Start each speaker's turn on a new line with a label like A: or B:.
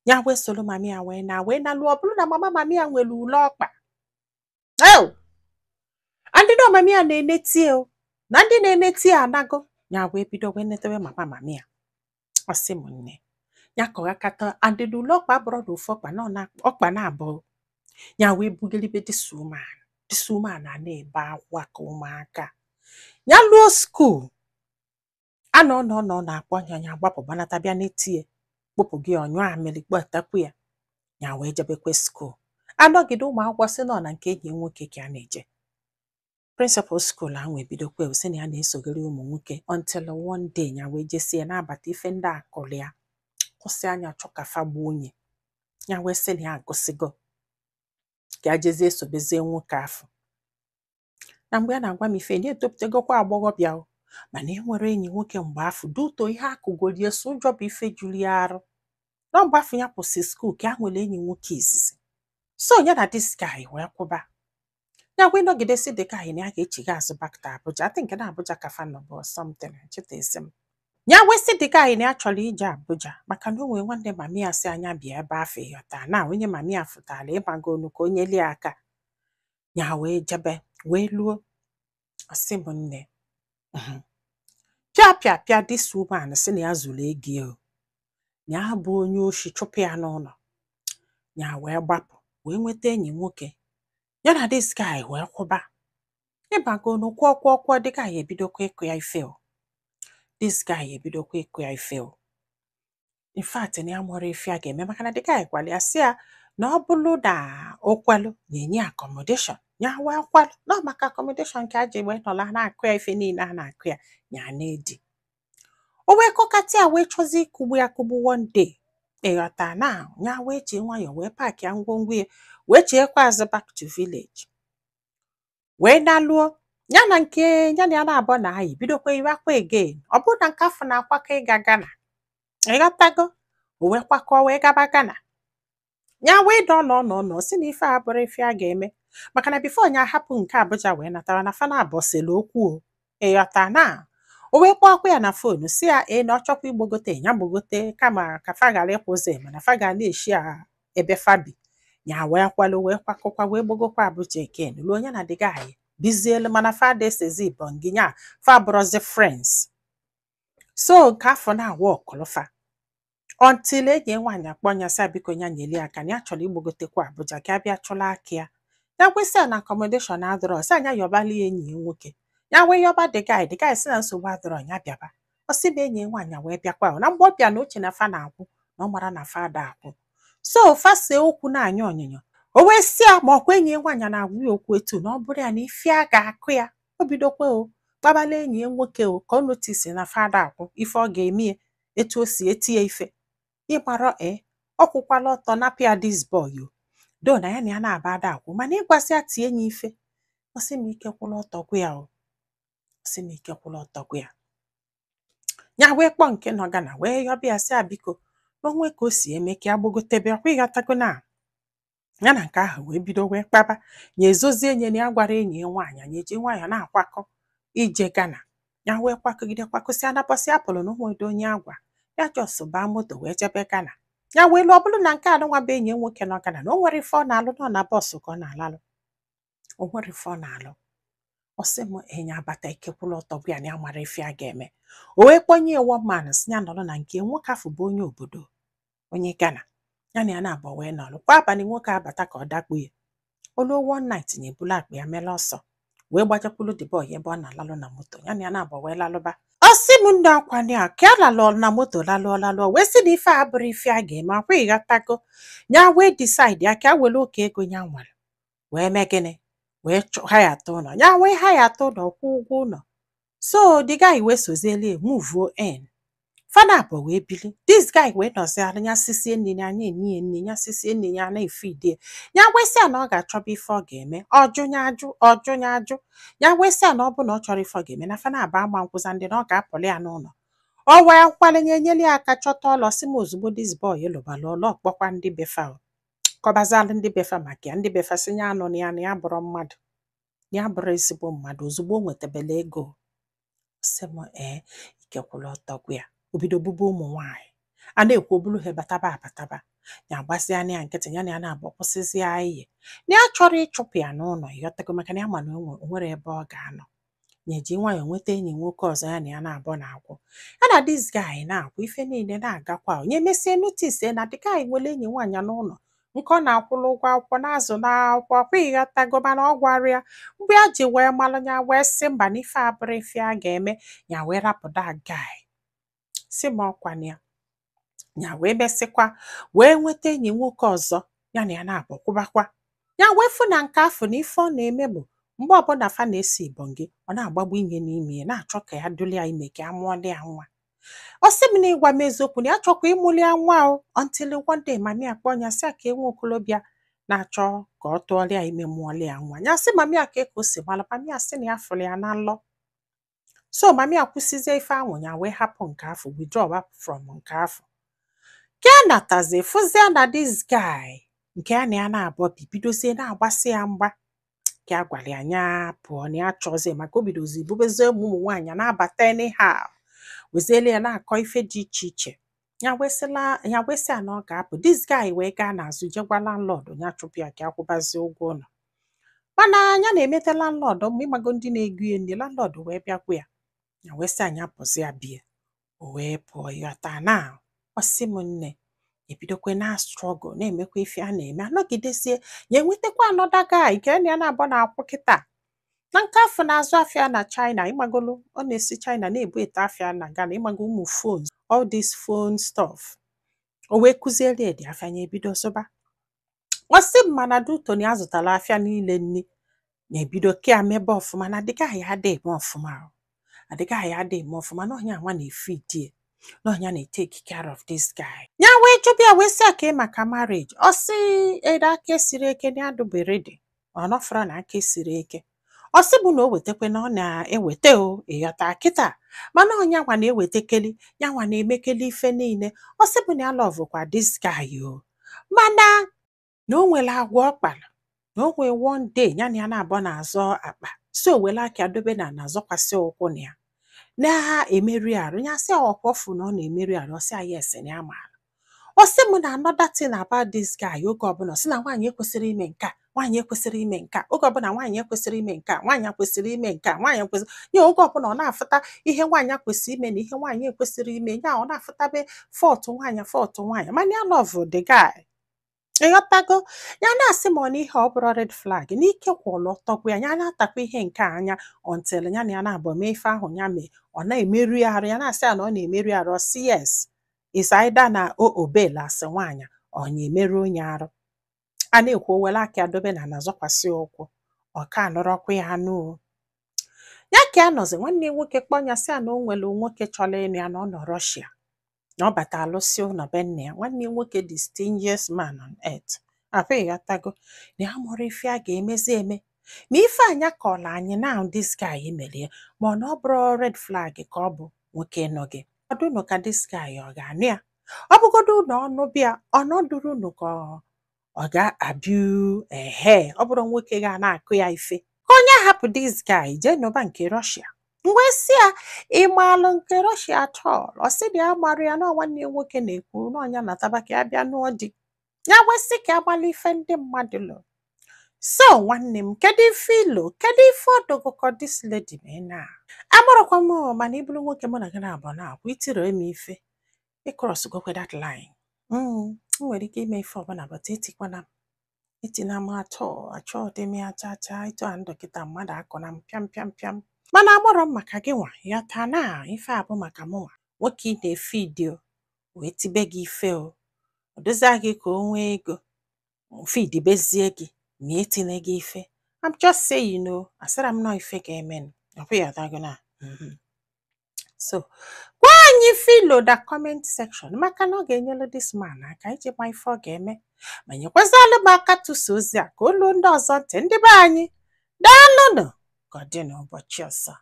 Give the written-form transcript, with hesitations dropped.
A: Ya wee soro mami ya wee na wee naluo. Ọ bụrụ na mama mami ya nwere ule ọkpa eo, ndị na mami ya na-eneti o, na ndị na-eneti ya anago. Ya wee bido wee netewe mama mami ya. Ọ sị m, nne ya kọghakata andị na ule ọkpa abụrụ na ofu ọkpa na ọ na ọkpa na-abụọ. Ya wee bugelibe this woman. This woman a na-ebe akwa ka ụmụaka. Ya luo school, a nọ nọ nọ na-akpọ ya, ya gbapụ gbanata bịa n'etie kpụpụ gị ọnyụ amịrị kpọtakwu ya. Ya wee jebekwe school, anọgide ụmụ akwụkwọ sị nọ na nke enyi ya nwoke ka a na-eje. Principal school ahụ ebidokwa sị na ya na-esoghere ụmụ nwoke, until one day ya wee jesie na-abata ife ndị akụrụ ya kwụsị anya chọkafa gbuo onye. Ya wee sị na ya agụsịgo, ka ya jezie sobezie nwoke afọ. Na mgbe a na-agwa m ife na etopụtagokwa agbọghọbịa o, mana e nwere enyi nwoke mgbe afọ duto ihe akụgorie so ụjọ bụ ife juru ya arụ na mgbe afọ ya kwụsị school ka ya nwere enyi nwoke izizi. So ya na this guy wee kwụba, ya wee nọgide si the guy na ya ga-echiga azụ back to Abuja. I think na Abuja ka fa nọ bụ something, chetezi m. Ya wee sị the guy na ya chọrọ ije Abuja maka na o nwee nwanne mami ya si anya bịa ebe afọ. Ịghọta na onye mami ya fụtara ịgbago onu ka o nyelie aka. Ya wee jebe wee luo. Ọsị m, nne, pịa pịa pịa, this woman sị na ya zuru ego ya o, na ya bụ onye oshi, chụpụ ya n'ụlọ. Ya wee gbapụ wee nweta enyi nwoke. Ya na this guy wee kwụba ịbago onu kwụọ kwụọ kwụọ. The guy ebidokwa ịkụ ya ife o. This guy ebidokwa ịkụ ya ife o. In fact, na ya mụrụ ife a ga-eme, maka na the guy gwara ya sị ya na ọ bụrụ na o kwelu na-enye accommodation. Ya wee kwelu na ọ maka accommodation ka a ji wee nọla na-akụ ya ife niile a na-akụ ya. Ya na-edi o wee kọkata ya, wee chọzie ịkụgbu ya akụgbu one day. Ịghọta na ya wee ji nwayọọ wee pack ya ngwongwo ya, wee cheekwa azụ back to village, wee naluo. Ya na nke ya na ya na-abụ na ayị bidokwa iwakwa again. Ọ bụrụ na nke afọ na-akwakọ ịga Ghana, ịghọtago, o wee kwakọọ wee gaba Ghana. Ya wee nọ nọ nọ nọ, si na ife a bụrụ ife a ga-eme, maka na before ya ahapụ nke Abuja wee natara na fana abọsịlị okwu o. Ịghọta na o wee kpọọkwa ya na phone, si ya ee, na ọ chọkwa igbogote ya gbogote, kama ka fa ghara ịkwụzi, mana fa ga na-eshi a ebe fa bi. Ya wee kwalụ wee kwakọkwa wee gbogokwa Abuja again, ruo ya na the guy bizielu, mana fa adesezi ibongi nya fa bụrụzi friends. So nke afọ na-awa ọkụlụfa until enyi nwaanyị akpọ ya sị biko, ya nyeli aka na ya chọrọ igbogotekwa Abuja ka a bịa chụla aka ya. Ya kwesị ya na accommodation adịrọ, sị anya yọbali ya enyi ya nwoke. Ya wee yọba the guy. The guy sị na nsogbu adịrọ, ya bịaba. Ọ sị bụ enyi ya nwaanyị wee bịakwa. Na mgbe ọ bịa na uche na fa na-akwụ, na ọ mara na fa ada akwụ, so fa see okwu na-anya onyinyo. O wee sị ya ma ọkwa enyi ya nwaanyị na-agwa ya okwu etu na ọ bụrụ ya na ife a ga-akụ ya. O bidokwa o kpabala enyi ya nwoke o, ka ọ notice na fa ada akwụ, ife ọ ga-eme ya, etu o si eti ya ife ịgbara e ọ kwụkwala ọtọ napụ ya this boy o do na ya na ya na-aba ada akwụ, mana ịgwasị ya tie ya ife. Ọ sị m, ike kwụla ọtọ gwa ya o. Ọ sị m, ike kwụla ọtọ gwa ya. Ya wee kpọọ nke nọ Ghana wee yọbịa ya, sị ya biko, na onwe ka o si eme ka ya gbogotebe ọkwa. Ịghọtago na ya na nke ahụ wee bido wee kpaba. Ya ezozie nye na ya gwara enyi ya nwaanyị, anyị eji nwayọọ na-akwakọ ije Ghana. Ya wee kwakọgide kwakọsịa anapọsị apụlụ na ụmụedo onye agwa ya just baa moto wee jebe Ghana. Ya wee lụọ. Ọ bụrụ na nke anụnwa bụ enyi ya nwoke nọ Ghana, na o nwere ife ọ na-alụ nọ na bus ka ọ na-alalụ, o nwere ife ọ na-alụ. Ọ sị m enye abata ike kwụrụ ọtọ gwa ya na ya mara ife a ga-eme. O wee kpọnye ya one man, sị ya nọrọ na nke nwoke afọ bụ onye obodo onye Ghana. Ya na ya na-abụ wee nọrọ kwa abalị. Nwoke abata ka ọ dakpu ya. Oluo one night, na ebulu akpa ya mele ọsọ wee gbajekwulu the boy ebe ọ na-alalụ na moto. Ya na ya na-abụ wee lalụba. Ọ sị m ndị akwani a ka ya lalụọ na moto, lalụọ lalụọ, wee sị na ife a bụrụ ife a ga-eme akwa. Ịghọtago, ya wee decide ya ka ya were oke ego ya nwere wee mee gịnị, wee ha ya atụ ụlọ. Ya wee ha ya atụ ụlọ, kwụọ ụgwọ ụlọ. So the guy wee sozieli move in, fana abụọ wee bili. This guy wee nọzialụ ya sisie nri ya na-enye ya nri ya, sisie nri ya na-efidie ya. Wee sị ya na ọ ga-achọba ife ọ ga-eme, ọjụ ya ajụ, ọjụ ya ajụ. Ya wee sị ya na ọ bụ na ọ chọrọ ife ọ ga-eme na fana abụọ ama nkwụza ndị na ọ ga-apụli ya n'ụlọ. Ọ wee kwalị ya, enyela ya aka chọta ọlọ. Sị m, ozugbo this boy lụbara ọlọ, ọkpọkwa ndị befa o, kọbazalụ ndị befa maka ya. Ndị befa sị ya anụ na ya, na ya bụrụ mmadụ, ya bụrụ ezigbo mmadụ. Ozugbo o nwetabela ego, sị m ee, ike kwụrụ ọtọ gwa ya, o bido bụba ụmụ nwaanyị. A na-ekwu obulu ha bataba abataba, ya gbasịa ya nkịtị, ya na ya na-abụ kwụsịzịa ihe na ya chọrọ ịchụpụ ya n'ụlọ, ịghọtago, maka na ya ma na o nwere ebe ọ ga-anọ. Ya eji nwayọọ nweta enyi nwoke ọzọ, ya na ya na-abụ na-akwụ, ya na this guy na-akwụ, ife niile na-agakwa. Onye mesie notice na the guy nwere enyi nwaanyị n'ụlọ nke ọ na-akwụrụ ụgwọ akwụkwọ, na-azụ n'akwụkwọ kwa, ịghọtago. Mana ọ gwara ya mgbe ya ji wee malụ, ya wee sị mba, na ife abụrụ ife a ga-eme. Ya wee rapụ that guy, si ma ọkwana ya. Ya wee mesịkwa wee nweta enyi nwoke ọzọ, ya na ya na-abụ kwụbakwa. Ya wee fụ na nke afọ na ife ọ na-eme bụ mgbe ọbụla fa na-esi ibongi, ọ na-agbagbu ihe n'ime ya, na-achọ ka ya dụli ya ime, ka ya mụọlị ya nwa. Ọ sị m na ịgwa m eziokwu, na ya chọkwa ịmụli ya nwa o, until one day mummy akpọ ya, sị ya ka enwe okolobịa na-achọ ka ọ tụọlị ya ime, mụọlị ya nwa. Ya sị mummy ya ka o si malụ. Mummy ya sị na ya fụrụ ya na nlọ. So mummy akwụsịzie ife ahụ, ya wee hapụ nke afọ, withdraw from nke afọ. Ka a natazi fụzie na this guy nke ya na ya na-abụ bi bidozie na-agbasị ya mgba, ka a gwara ya nya pụọ, na ya chọzie, maka o bidozi bubezie ụmụ nwaanyị na-abata anyhow, weziele ya na-akọ ife dị iche iche. Ya wesịla, ya wesị ya na ọ ga-apụ. This guy wee gaa n'azụ jee gwa landlord ya chụpụ ya, ka akwụbazie ụgwọ ụlọ. Mana ya na-emete landlord ma ịmago ndị na-egu ya nri. Landlord wee bịakwa ya, ya wee sị anya pụzi ya bie, o wee pụọ, ịghọta. Na ọ sị m nne, ebidokwe na struggle, na-emekwa ife a na-eme, anọgidezie ya enwetakwa another guy nke ya na ya na-abụ na-akwụ kịta. Na nke afọ na-azụ afịa na China, ịmagolu, ọ na-esi China na-ebu ete afịa na Ghana, ịmago, ụmụ phones, all this phone stuff. O wee kụziere ya dị afịa, ya ebido zụba. Ọ sị m mana duto na ya zụtara afịa niile nni na-ebido ka ya mebe ọfụma, na dịka ya ada eme ọfụma o, adịga ya ada eme ọfụma, na ọnya nwa na-efidie, na ọnya na-etake care of this guy. Ya wee jụbịa ya, wee sị ya ka ị maka marriage. Ọ sị ede aka esiri eke na ya dụbere dị ọ nọfọrọ na aka esiri eke. Ọ sị bụ na o wetakwe na ọ na-eweta o, ịghọta kịta, mana ọnya nwa na-ewetekeli, ya nwa na-emekeli ife niile. Ọ sị bụ na ya lovekwa this guy o, mana na o nwere agwa ọ kpara, na o nwee one day ya na ya na-abụ na-azọ akpa, si o were aka dobe na na-azọkwasị ụkwụ na ya na-emeri arụ. Ya sị ọkwa ọfụ na ọ na-emeri arụ. Ọ sị ya yes, na ya maara. Ọ sị m na another thing about this guy, oge ọbụla ọ sị na nwaanyị ekwesịrị ime nke a, nwaanyị ekwesịrị ime nke a, oge ọbụla nwaanyị ekwesịrị ime nke a, nwaanyị kwesịrị ime nke a, nwaanyị kwesịrị ya, oge ọbụla ọ na-afụta ihe nwaanyị kwesịrị ime na ihe nwaanyị ekwesịrị ime, ya ọ na-afụtabe fault nwaanyị, fault nwaanyị. Mana ya love the guy, ịghọtago. Ya na-asị ma ọ na ihe ọ bụrụ red flag n'ike kwụrụ ọtọgwu ya, ya na-atakwa ihe nke a anya until ya na ya na-abụ mee ife ahụ ya mee, ọ na-emeri arụ. Ya na-asị ya na ọ na-emeri arụ. Ọ sị yes, is either na o obela asị nwaanyị ọ na-emerụ onye arụ. A na-ekwu, o were aka ya dobe na na-azọkwasị ụkwụ, ọ ka nụrọkwa ya anụ o. Ya ka ya nọzi, nwanne ya nwoke kpọọ ya, sị ya na o nwere nwoke chọrọ ịnụ ya, na ọ nọ Russia, na ọ bata alụsị ụlọ be nna ya. Nwanne ya nwoke, the stingiest man on earth afọ, ịghọtago, na ya mụrụ ife a ga-emezi eme ma ife anya kọrọ anyị. Now this guy mere ya, ma ọ na ọ bụrụ red flag ka ọ bụ nwoke nọ gị ọdụnụ ka this guy ọ ga-anụ ya. Ọ bụgodu na ọnụ bịa ọnọdụrụ unu ka ọ ga-abịa ehe, ọ bụrụ nwoke ga na-akụ ya ife ka onye hapụ this guy jee nụba nke Russia. M wee sị ya, ị maalụ nke Russia tọl? Ọ sị na ya mara ya, na ọ nwanne ya nwoke na-ekwu na ọnya nataba ka ya bịa nụọ di ya. Wee sị ka agbala ife ndị mmadụ lụ. So nwanne m, kedu ife ilo, kedu ife ọdụgụkọ this lady mee na amarakwa m o, mana ị bụrụ nwoke mụ na gị na-abụ na-akwụ itiri eme ife, ịcross gokwe that line. M nwere ike ime ife ọbụla, but etikwana m, etina m atọ achọ dị m ya cha cha ịtụ a ndụ kịta mmadụ akọ na m pịam pịam pịam. Mana amarọ m maka gị nwa ya taa na ife a bụ maka mụnwa. Nwoke ị na-efidi o wee tibe gị ife o, ọ dịzịa gị ka o nwee ego fidibezie gị ma etinye gị ife. I'm just saying o, asịra m nọ ife ga-emenụ ọkwa ya dago na. So gwa anyị filo na comment section, maka na ọ ga-enyelu this man aka iji ma ife ọ ga-eme, ma nyekwazịalụ m aka tụsa ozi a ka olu ndị ọzọ ntị. Ndị be anyị, daalụnụ. Ka ọ dị n'ụbọchị ọzọ.